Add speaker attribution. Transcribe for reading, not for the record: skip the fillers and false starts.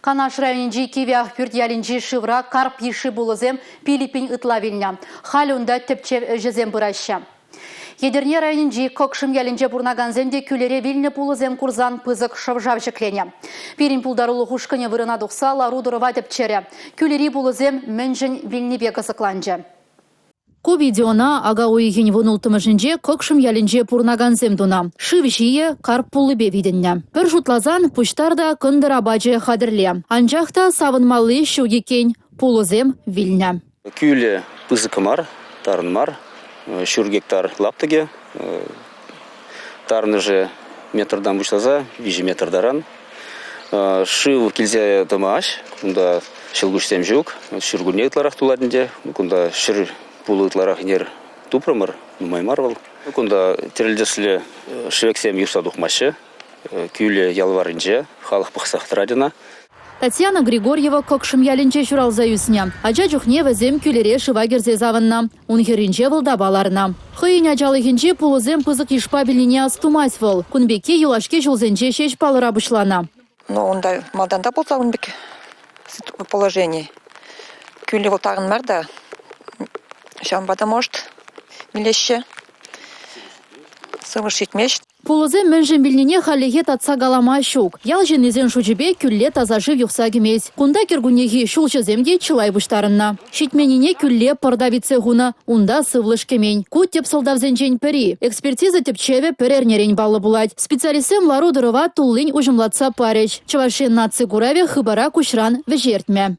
Speaker 1: Канаш районӗнчи Кивӗ Ахпӳрт ялӗнчи шывра карп йышши пулӑсем 5000 ытла вилнӗ. Халӗ унта тӗпчев ӗҫӗсем пыраҫҫӗ. Етӗрне районӗнчи Кӑкшӑм ялӗнче пурӑнакансем те кӳлӗре вилнӗ пулӑсем курсан пысӑк шӑв-шав ҫӗкленӗ. Пирӗн пултарулӑх ушкӑнӗ вырӑна тухса лару-тӑрӑва тӗпчерӗ. Кӳлӗри пулӑсем мӗншӗн вилнипе кӑсӑкланчӗ. Ку видеона ака уйӑхӗн 16-мӗшӗнче Кӑкшӑм ялӗнче пурӑнакансем тунӑ. Шыв ҫийӗ карп пуллипе витӗннӗ. Пӗр шутласан, пуҫтар та кӑнтӑр апачӗ хатӗрле. Анчах та савӑнмалли ҫук иккен, пулӑсем вилнӗ.
Speaker 2: Кӳлӗ пысӑк мар, тарӑн мар, ҫур гектар лаптӑкӗ. Тарӑнӑшӗ метртан пуҫласа 3 метр таран. Шыв килсе тӑмасть, кунта ҫӑлкуҫсем ҫук. Ҫуркунне ытларах тулать ӗнтӗ. Кунта ҫӗр пулӑ ытларах ӗнер тупрӑмӑр, нумай мар вӑл. Кунта тӗрлӗ тӗслӗ шӗвексем юхса тухмаҫҫӗ. Кӳлӗ ял варринче, халӑх пӑхсах тӑрать ӑна.
Speaker 1: Татьяна Григорьева Кӑкшӑм ялӗнче ҫуралса ӳснӗ. Ача чухне вӗсем кӳлӗре шыва кӗрсе савӑннӑ. Ун хӗрринче вӑлтапа ларнӑ. Хӑйӗн ачалӑхӗнче пулӑсем пысӑк йышпа вилнине астумасть вӑл. Кун пекки юлашки ҫулсенче ҫеҫ палӑра пуҫланӑ.
Speaker 3: Ну, унта малтан та пулса ун пек положени. Кӳлӗ вӑл тарӑн мар та, ҫавӑнпа та, может, вилеҫҫӗ. Сывлӑш ҫитмест.
Speaker 1: Пулӑсем мӗншӗн вилнине хальлӗхе татса калама ҫук. Ял ҫыннисен шучӗпе кӳлле таса шыв юхса кӗмест. Кунта кӗркуннехи ҫулҫӑсем те чылай пуҫтарӑннӑ. Ҫитменнине кӳлле пӑрта витсе хунӑ, унта сывлӑш кӗмен. Ку тӗп сӑлтавсенчен пӗри. Экспертиза тӗпчевӗ пӗр эрнерен паллӑ пулать. Специалистсем лару-тӑрӑва туллин уҫӑмлатса парӗҫ. Чӑваш Ен наци куравӗ хыпара куҫран вӗҫертмӗ.